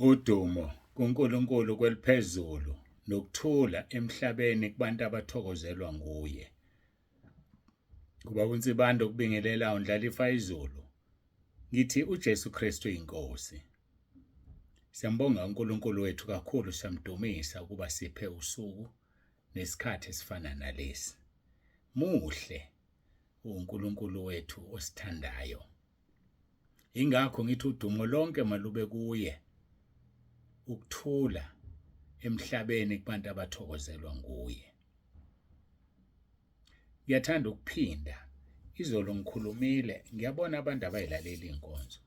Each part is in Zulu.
Udumo kuNkulunkulu kweliphezulu nokuthula emhlabeni kubantu abathokozelwa nguye. Kuba uNsibande okubingelelayo ndlalifa izulu. Ngithi uJesu Kristu inkosi. Siyambonga uNkulunkulu wethu kakhulu siyamdumisa ukuba siphe usuku nesikhathi esifana nalesi. Muhle uNkulunkulu wethu osithandayo. Ingakho ngithi udumo lonke malube kuye. Ukuthula emhlabeni kubantu abathokozelwa nguye. Ngiyathanda ukuphinda izolo ngikhulumile ngiyabona abantu abayilaleli inkonzo.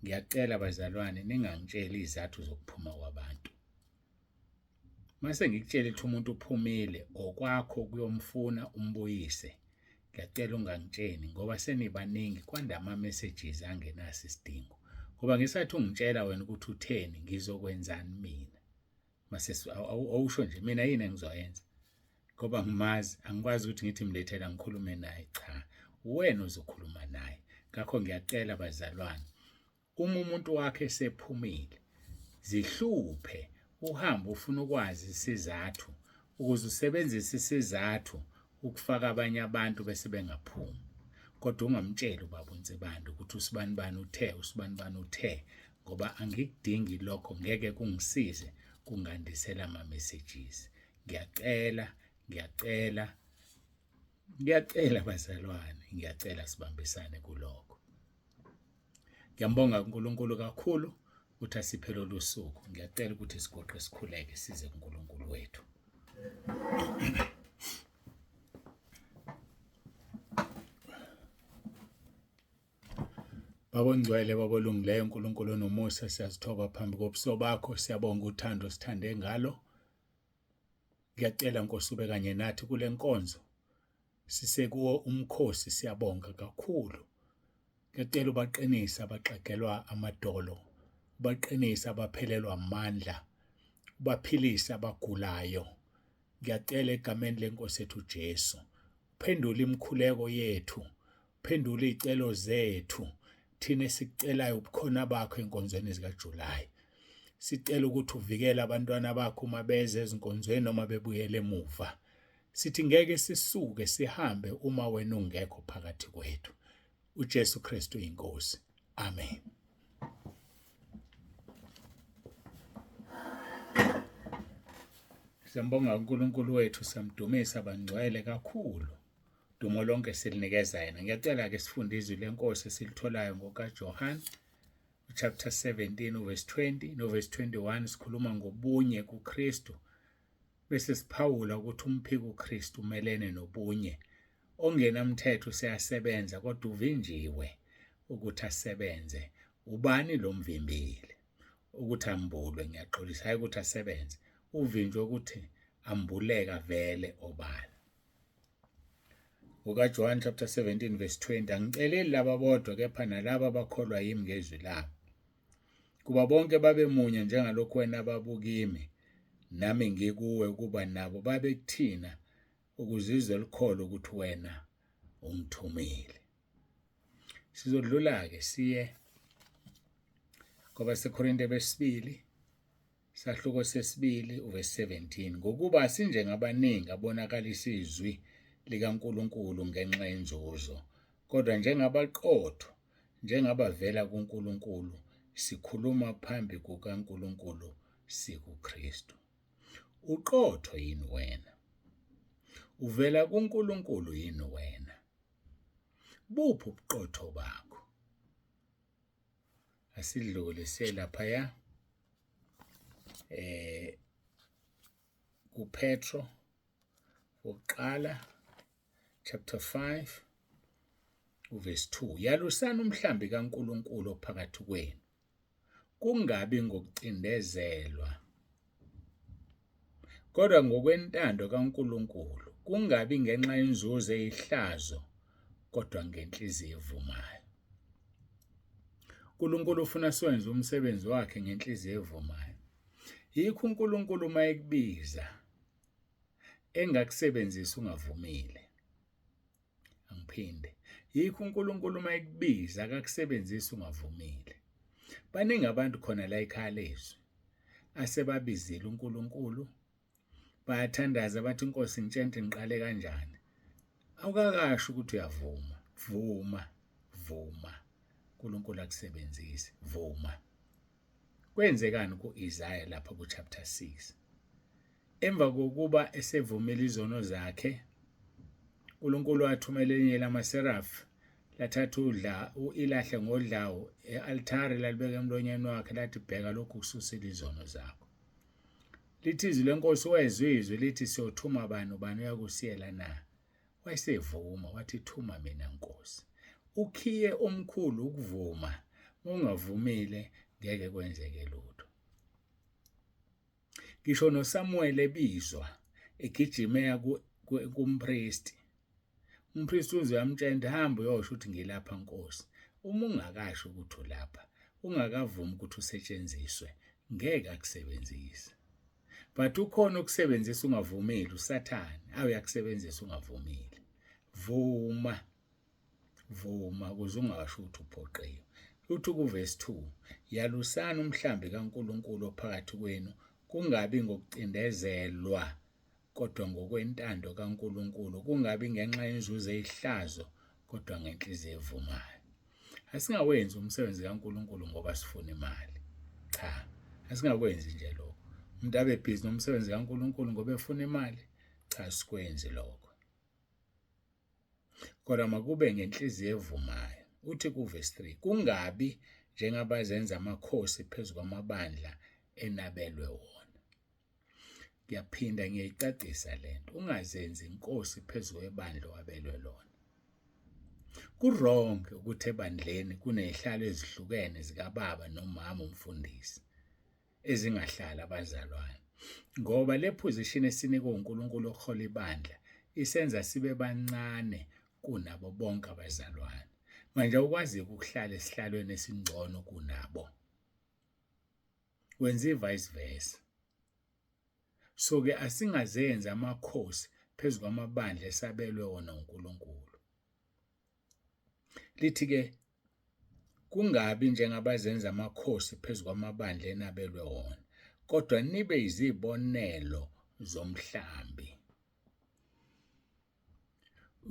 Ngiyacela bazalwane ningangitsheli izathu zokuphuma kwabantu. Mase ngikutshela ukuthi umuntu uphumile okwakho kuyomfuna umbuyise. Ngiyacela ungangitsheni ngoba senibaningi kwanda ama-messages angenaso isidingo. Ngoba ngesikhathi ungitshela wena ukuthi utheni ngizokwenzani mina? Mase awusho nje mina yini engizoyenza? Ngoba ngimazi angikwazi ukuthi ngithi mlethela ngikhulume naye cha uwena ozokhuluma naye. Ngakho ngiyacela bazalwane Uma umuntu wakho esephumile, zihluphe uhambe ufuna ukwazi isizathu ukuze usebenzise isizathu ukufaka abanye abantu bese bengaphumi. Kodwa ungamtsheli ubaba uNsibande ukuthi usibanibani uthe, usibanibani uthe ngoba angikudingi lokho ngeke kungisize kungandisela ama-messages. Ngiyacela, ngiyacela, ngiyacela bazalwane, ngiyacela sibambisane kulokho. Ngiyambonga uNkulunkulu kakhulu ukuthi asiphe lolu suku. Ngiyacela ukuthi sigoqe sikhuleke size kuNkulunkulu wethu. Baba ongcwele, Baba olungileyo, uNkulunkulu onomusa, siyazithoba phambi kobuso bakho, siyabonga uthando osithande ngalo. Ngiyacela Nkosi ube kanye nathi kule nkonzo. Sisekuwo umkhosi siyabonga kakhulu. Ngiyacela ubaqinise abaxegelwa amadolo, ubaqinise abaphelelwa amandla, ubaphilise abagulayo. Ngiyacela egameni lenkosi ethu uJesu, uphendule imikhuleko yethu, uphendule izicelo zethu thina esikucelayo ubukhona bakho enkonzweni zikaJulayi. Sicela ukuthi uvikele abantwana bakho uma beze ezinkonzweni noma bebuyele emuva. Sithi ngeke sisuke sihambe uma wena ungekho phakathi kwethu. uJesu Kristu inkosi. Amen. Siyambonga uNkulunkulu wethu, siyamdumisa bangcwele kakhulu. Dumo lonke silinikeza yena. Ngiyacela ke sifunde izwi lenkosi esilitholayo ngokaJohn chapter 17 uverse 20 noverse 21 sikhuluma ngobunye kuKristu. Bese siphawula ukuthi umphiki uKristu umelene nobunye. Ongenamthetho useyasebenza kodwa uvinjiwe ukuthi asebenze. Ubani lo mvimbile ukuthi ambulwe? Ngiyaxolisa, hhayi ukuthi asebenze. Uvinjwe ukuthi ambuleka vele obala. NgokaJohn chapter 17 verse 20, angiceleli laba bodwa kepha nalaba abakholwa yimi ngezwi labo. Kuba bonke babe munye njengalokhu wena babukimi nami ngikuwe ukuba nabo babe kuthina ukuze izwe likholwe ukuthi wena ungithumile. Sizodlula-ke siye kwabaseKorinte besibili sahluko sesibili uverse 17 ngokuba sinjengabaningi abonakalisa izwi likaNkulunkulu ngenxa yenzuzo kodwa njengabaqotho njengabavela kuNkulunkulu sikhuluma phambi kukaNkulunkulu sikuKristu. Uqotho yini wena? Uvela kuNkulunkulu yini wena? Buphi ubuqotho bakho? Asidlule siye laphaya eh kuPetro wokuqala chapter 5 uverse 2 yalusani umhlambi kaNkuluNkulu ophakathi kwenu kungabi ngokucindezelwa kodwa ngokwentando kaNkuluNkulu kungabi ngenxa yenzuzo eyihlazo kodwa ngenhliziyo evumayo. uNkulunkulu ufuna siwenze umsebenzi wakhe ngenhliziyo evumayo. Yikho uNkulunkulu uma ekubiza engakusebenzisi ungavumile. Angiphinde. Yikho uNkulunkulu uma ekubiza akakusebenzisi ungavumile. Baningi abantu khona la ekhaya lezwi asebabizile uNkulunkulu, bayathandaza bathi Nkosi ngitshela ukuthi ngiqale kanjani. Awukakasho ukuthi uyavuma, vuma, vuma. uNkulunkulu akusebenzise, vuma. Kwenzekani ku-Isaya lapha ku-chapter 6? Emva kokuba esevumile izono zakhe, uNkulunkulu wathumela elinye lamaserafi lathatha udla ilahle ngodlawu e-altare lalibeka emlonyeni wakhe lathi bheka lokhu kususile izono zakho. Lithi izwi lenkosi wezwa izwi lithi siyothuma bani ubani uyakusiyela na? Wayesevuma wathi thuma mina Nkosi. Ukhiye omkhulu ukuvuma, ungavumile ngeke kwenzeke lutho. Ngisho noSamuel ebizwa egijima eya kumpristi. Umpristi uze uyamtshela ukuthi hamba uyosho ukuthi ngilapha Nkosi. Uma ungakasho ukuthi ulapha, ungakavumi ukuthi usetshenziswe, ngeke akusebenzise. But ukhona okusebenzisa ungavumile uSathane, awuyakusebenzisa ungavumile. Vuma. Vuma ukuze ungasho ukuthi uphoqiwe. Uthi kuvesi 2, yalusani umhlambi kaNkulunkulu ophakathi kwenu, kungabi ngokucindezelwa kodwa ngokwentando kaNkulunkulu, kungabi ngenxa yenzuzo eyihlazo kodwa ngenhliziyo evumayo. Asingawenzi umsebenzi kaNkulunkulu ngoba sifuna imali. Cha, asingakwenzi nje lokho. Umuntu abe busy nomsebenzi kaNkulunkulu ngoba efuna imali. Cha, sikwenzi lokho. Kodwa makube ngenhliziyo evumayo. Uthi kuvesi 3, kungabi njengabazenza amakhosi phezu kwamabandla enabelwe wona. Ngiyaphinda ngiyayicacisa lento. Ungazenzi inkosi phezu kwebandla owabelwe lona. Ku-wrong ukuthi ebandleni kunezihlalo ezihlukene zikababa nomama umfundisi ezingahlali abazalwane ngoba le position esinikwe uNkulunkulu okuhola ibandla isenza sibe bancane kunabo bonke abazalwane. Manje awukwazi ukuhlala esihlalweni esingcono kunabo. Wenza i-vice versa. So-ke asingazenzi amakhosi phezu kwamabandla esabelwe wona uNkulunkulu. Lithi-ke kungabi njengabazenza amakhosi phezu kwamabandla enabelwe wona, kodwa nibe izibonelo zomhlambi.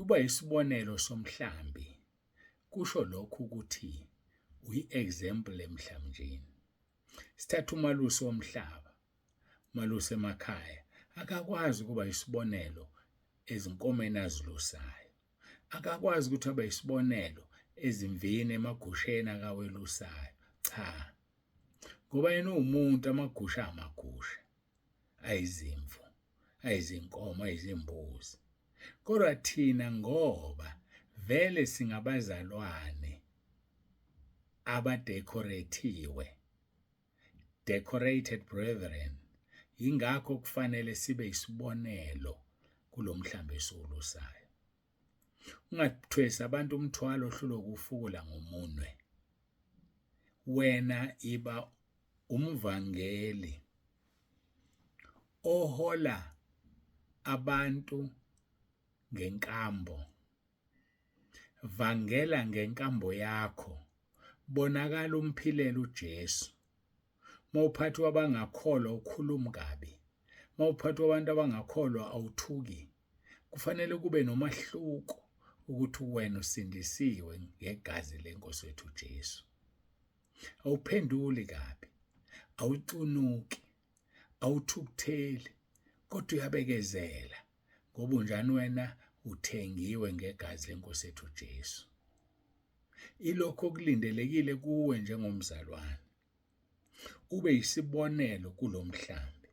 Uba isibonelo somhlambi kusho lokhu ukuthi uyi-example emhlanjini. Sithatha umalusi womhlaba, umalusi emakhaya akakwazi ukuba isibonelo ezinkomeni azilusayo. Akakwazi ukuthi abe isibonelo ezimvini emagusheni akawelusayo. Cha, ngoba yena uwumuntu, amagusha amagusha, ayizimvu, ayizinkomo, ayizimbuzi. Kodwa thina ngoba vele singabazalwane abadecorathiwe, decorated brethren, yingakho kufanele sibe isibonelo kulo mhlambi esiwulusayo. Ungathwesi abantu umthwalo ohlulwe ukufukula ngomunwe. Wena iba umvangeli ohola abantu ngenkambo. Vangela ngenkambo yakho. Bonakala umphilela uJesu. Mawuphathwa abangakholwa ukhuluma kabi. Mawuphathwa abantu abangakholwa awuthuki. Kufanele kube nomahluko ukuthi wena usindisiwe ngegazi lenkosi yethu uJesu. Awuphenduli kabi, awucunuki, awuthukutheli, kodwa uyabekezela ngoba unjani wena uthengiwe ngegazi lenkosi yethu uJesu. Ilokho okulindelekile kuwe njengomzalwane. Ube yisibonelo kulomhlambi.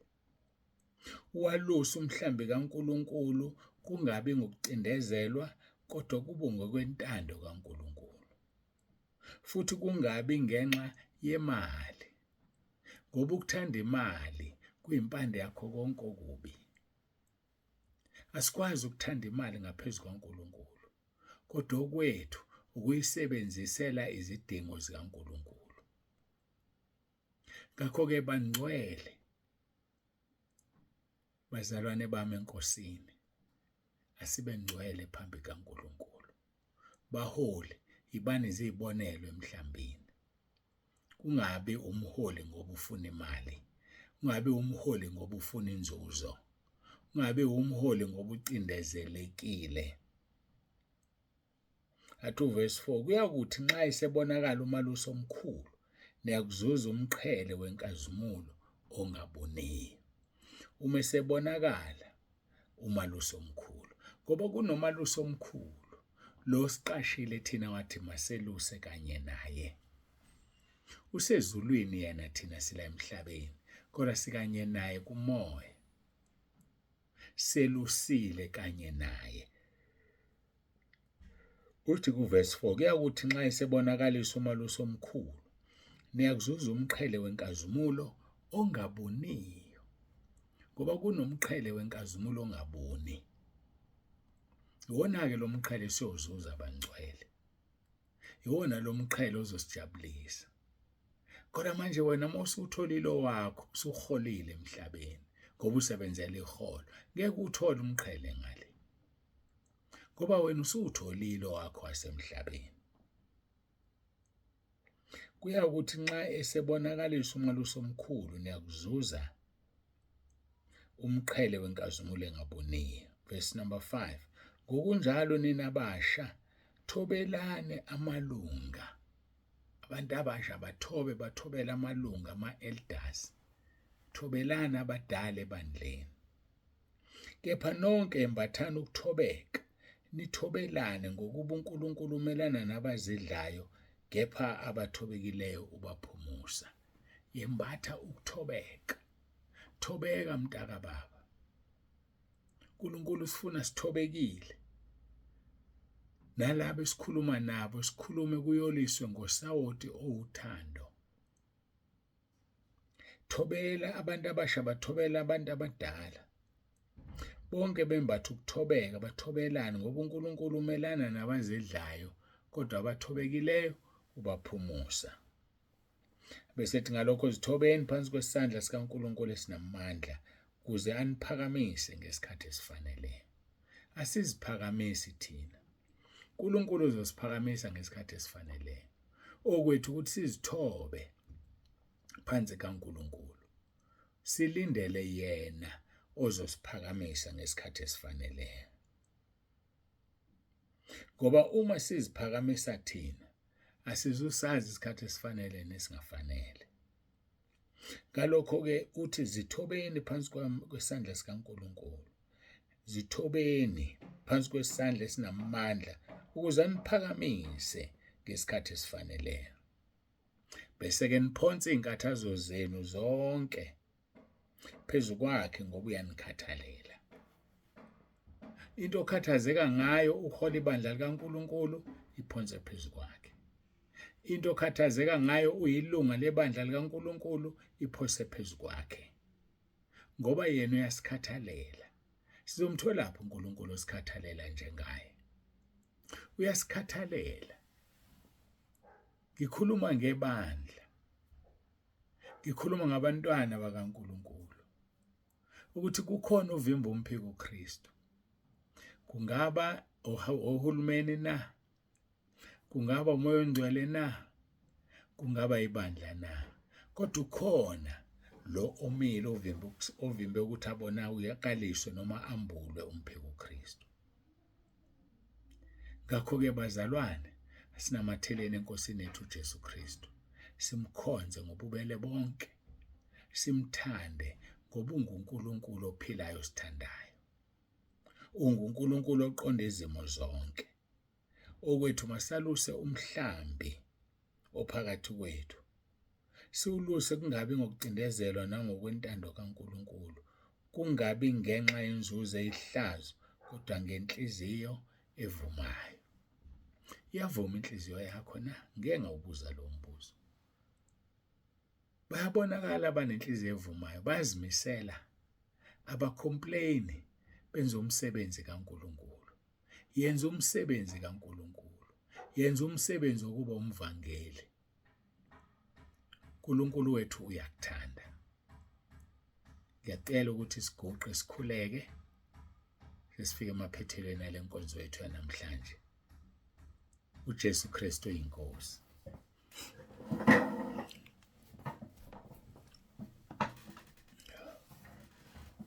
Uwaluse umhlambi kaNkulunkulu kungabi ngokucindezelwa kodwa kube ngokwentando kaNkulunkulu. Futhi kungabi ngenxa yemali. Ngoba ukuthanda imali kuyimpande yakho konke okubi. Asikwazi ukuthanda imali ngaphezu kwaNkulunkulu. Kodwa okwethu ukuyisebenzisela izidingo zikaNkulunkulu. Ngakho-ke bangcwele bazalwane bami eNkosini, asibe ngcwele phambi kaNkulunkulu. Baholi, yibani ziyibonelo emhlambini. Kungabi umholi ngoba ufuna imali, ungabi umholi ngoba ufuna inzuzo, ungabi umholi ngoba ucindezelekile. Athi uvesi 4 kuyakuthi nxa esebonakala umalusi omkhulu niyakuzuza umqhele wenkazimulo ongabuniyo. Uma esebonakala umalusi omkhulu, ngoba kunomalusi omkhulu lo siqashile thina wathi maseluse kanye naye. Usezulwini yena, thina sila emhlabeni, kodwa sikanye naye kumoya, selusile kanye naye. Uthi kuvesi 4 kuyakuthi nxa esebonakalisa umalusi omkhulu niyakuzuza umqhele wenkazimulo ongabuniyo, ngoba kunomqhele wenkazimulo ongabuni. Iwona-ke lo mqhele siyozuza abangcwele, iwona lo mqhele ozosijabulisa. Kodwa manje wena uma usuwutholile owakho, usuholile emhlabeni ngoba usebenzela iholo, ngeke uthole umqhele ngale, ngoba wena usuwutholile owakho wasemhlabeni. Kuyakuthi nxa esebonakalisa umalusi omkhulu niyakuzuza umqhele wenkazimulo engabuniyo. Verse number 5, ngokunjalo nina abasha thobelani amalunga. Abantu abasha bathobe, bathobela amalunga, ama-elders. Thobelani abadala ebandleni. Kepha nonke embathani ukuthobeka, nithobelane, ngokuba uNkulunkulu umelana nabazidlayo, kepha abathobekileyo ubaphumusa. Yembatha ukuthobeka. Thobeka mntaka baba. uNkulunkulu usifuna sithobekile. Nalabo esikhuluma nabo sikhulume kuyoliswe ngosawoti owuthando. Thobela abantu abasha, bathobela abantu abadala. Bonke bembatha ukuthobeka, bathobelane, ngoba uNkulunkulu umelana nabazidlayo, kodwa abathobekileyo ubaphumusa. Bese ethi ngalokho zithobeni phansi kwesandla sikaNkulunkulu esinamandla, ukuze aniphakamise ngesikhathi esifaneleyo. Asiziphakamisi thina, uNkulunkulu uzosiphakamisa ngesikhathi esifaneleyo. Okwethu ukuthi sizithobe phansi kaNkulunkulu, silindele yena ozosiphakamisa ngesikhathi esifaneleyo. Ngoba uma siziphakamisa thina, asizusazi isikhathi esifanele nesingafanele. Ngalokho-ke uthi zithobeni phansi kwesandla sikaNkulunkulu, zithobeni phansi kwesandla esinamandla ukuze aniphakamise ngesikhathi esifaneleyo. Bese-ke niphonse iy'nkathazo zenu zonke phezu kwakhe, ngoba uyanikhathalela. Into okhathazeka ngayo uhola ibandla likaNkulunkulu, iphonse phezu kwakhe. Into okhathazeka ngayo uyilunga lebandla likaNkulunkulu, iphose phezu kwakhe, ngoba yena uyasikhathalela. Sizomtholaphi uNkulunkulu osikhathalela njengaye? Uyasikhathalela. Ngikhuluma ngebandla, ngikhuluma ngabantwana bakaNkulunkulu, ukuthi kukhona uvimba umphiko Kristu. Kungaba ohulumeni na? Kungaba umoya ongcwele na? Kungaba ibandla na? Kodwa ukhona lo omile ovimba ovimbe ukuthi abona uyakaliswe noma ambulwe umphiko Kristu. Ngakho-ke bazalwane, asinamatheleni eNkosini yethu uJesu Kristu, simkhonze ngobubele bonke, simthande ngoba unguNkulunkulu ophilayo osithandayo. UnguNkulunkulu oqonda izimo zonke. Okwethu masaluse umhlambi ophakathi kwethu. Siwuluse kungabi ngokucindezelwa nangokwentando kaNkulunkulu, kungabi ngenxa yenzuzo eyihlazo, kodwa ngenhliziyo evumayo. Iyavuma inhliziyo yakho na? Ngeke ngawubuza lo mbuzo. Bayabonakala abanenhliziyo evumayo, bayazimisela, abacomplaini, benza umsebenzi kaNkulunkulu. Yenza umsebenzi kaNkulunkulu. Yenza umsebenzi wokuba umvangeli. uNkulunkulu wethu uyakuthanda. Ngiyacela ukuthi siguqe sikhuleke sesifike emaphethelweni ale nkonzo yethu yanamhlanje. uJesu Kristu uyinkosi.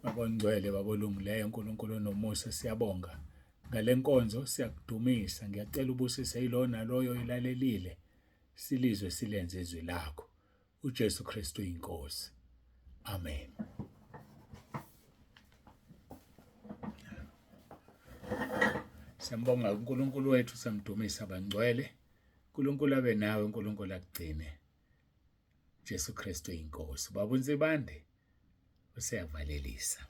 Baba ongcwele, Baba olungileyo, uNkulunkulu onomusa, siyabonga ngale nkonzo, siyakudumisa. Ngiyacela ubusise yilowo naloyo oyilalelile, silizwe silenze izwi lakho. uJesu Kristu inkosi. Amen. Siyambonga uNkulunkulu wethu, samdumisa bangcwele. uNkulunkulu abe nawe, uNkulunkulu akugcine. Jesu Kristu inkosi. Baba uNsibande useyavalelisa.